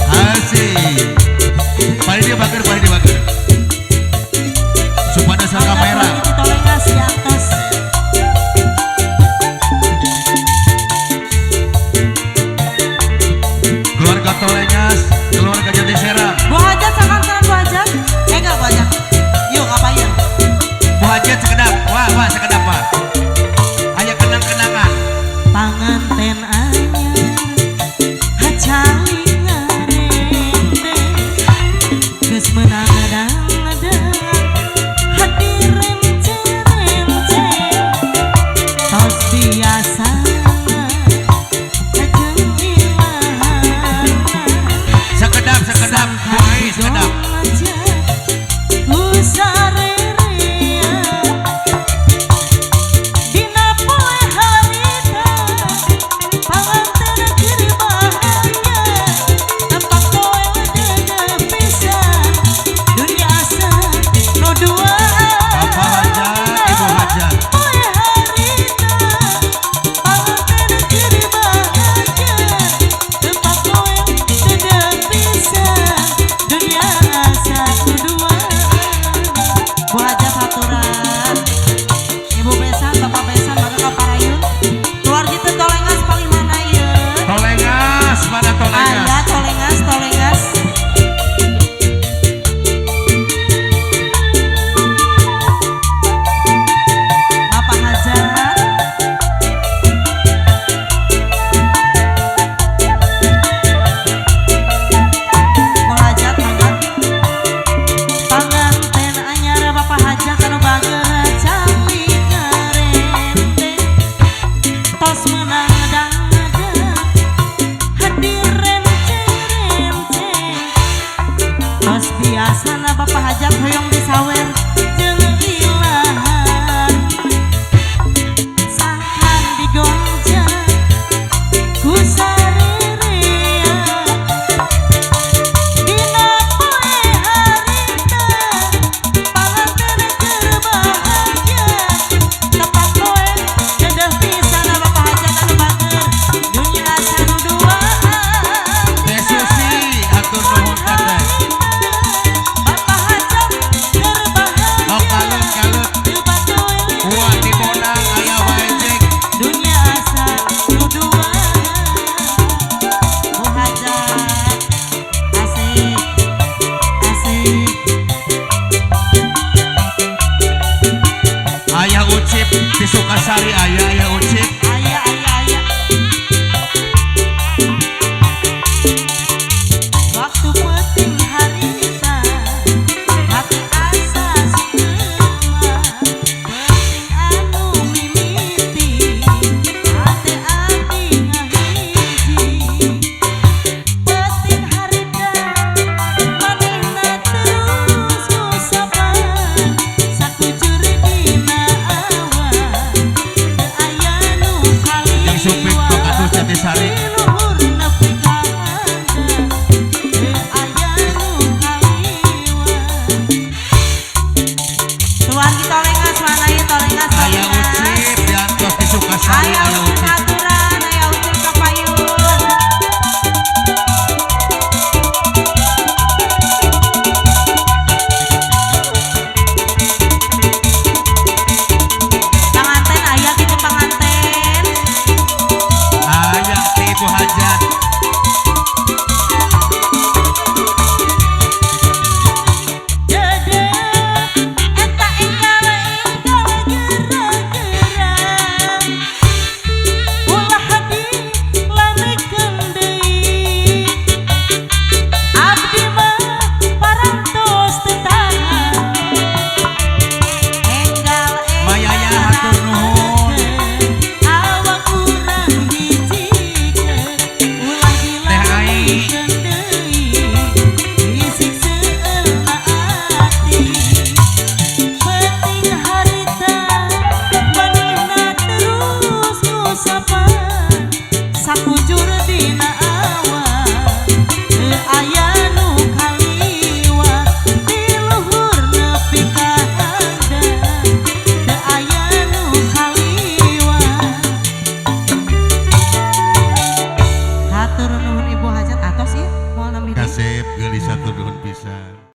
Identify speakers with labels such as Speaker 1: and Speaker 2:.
Speaker 1: Asik. Pari dia bager, pari dia bager. Supada sa kamera.
Speaker 2: Tolengas di atas.
Speaker 1: Keluarga Tolengas, keluarga Jati Serang.
Speaker 2: Bu Hajat sakantenan Bu Hajat. Enggak Bu Hajat. Yuk ngapain?
Speaker 1: Bu Hajat sekedap. Wah, wah sekedap wah. Aya kenang-kenangan.
Speaker 2: Panganten anyar hacaling ngarende geus meunang dang-dang hati rencen-rencen tos biasana jeung ilahana.
Speaker 1: Sekedap, sekedap, Bu Ai sekedap. Bapak Hajat, Ibu Hajat.
Speaker 2: Bu Hajat haturan, Ibu besan, Bapak besan, maka kaparayun. Keluarga teu Tolengas paling mana ieu?
Speaker 1: Tolengas, mana Tolengas?
Speaker 2: Aya Tolengas, Tolengas. Bapak Hajat. Bu Hajat mangga. Panganten anyar Bapak Hajat anu bager calik ngarende tos meunang dang-dang hadir renceng-renceng tos biasana Bapak Hajat hoyong disawer jeung ilahan sangkan digonjang ku sarerea dina poe harita panganten keur bahagia tepat poe dedeh pisan Bapak Hajat anu bager dunya asa nu duaan.
Speaker 1: Teh Susi, hatur nuhun teteh.
Speaker 2: Bapak Hajat keur bahagia.
Speaker 1: Oh kalut kalut.
Speaker 2: Teu batuil
Speaker 1: Wah di Bonang aya wae cek.
Speaker 2: dunya asa nu duaan. Bu Hajat asik asik.
Speaker 1: Aya Ucip di Sukasari aya aya Ucip.
Speaker 2: Aya aya aya. Waktu penting harita hati asa sukema penting anu mimiti hati abdi ngahiji penting harita manehna terus ngusapan sakujur dina awan teu aya nu
Speaker 1: Yang supik Bang Adus Jatisari.
Speaker 2: Luhur nepi ka handap teu aya nu kaliwat. Keluarga Tolengas mana ieu Tolengas
Speaker 1: Aya
Speaker 2: Tolengas.
Speaker 1: Ucip diantos di Sukasari
Speaker 2: Aya
Speaker 1: aya
Speaker 2: Ucip
Speaker 1: Ucip.
Speaker 2: aturan, aya Ucip kapayun. Panganten aya kitu panganten.
Speaker 1: Aya ti Ibu Hajat.
Speaker 2: Dede eta enggal enggal geura-geura ulah dilamekeun deui abdi mah parantos teu tahan enggal
Speaker 1: Mayaya hatur nuhun.
Speaker 2: Awak urang hijikeun.
Speaker 1: Asep geulis, hatur nuhun pisan.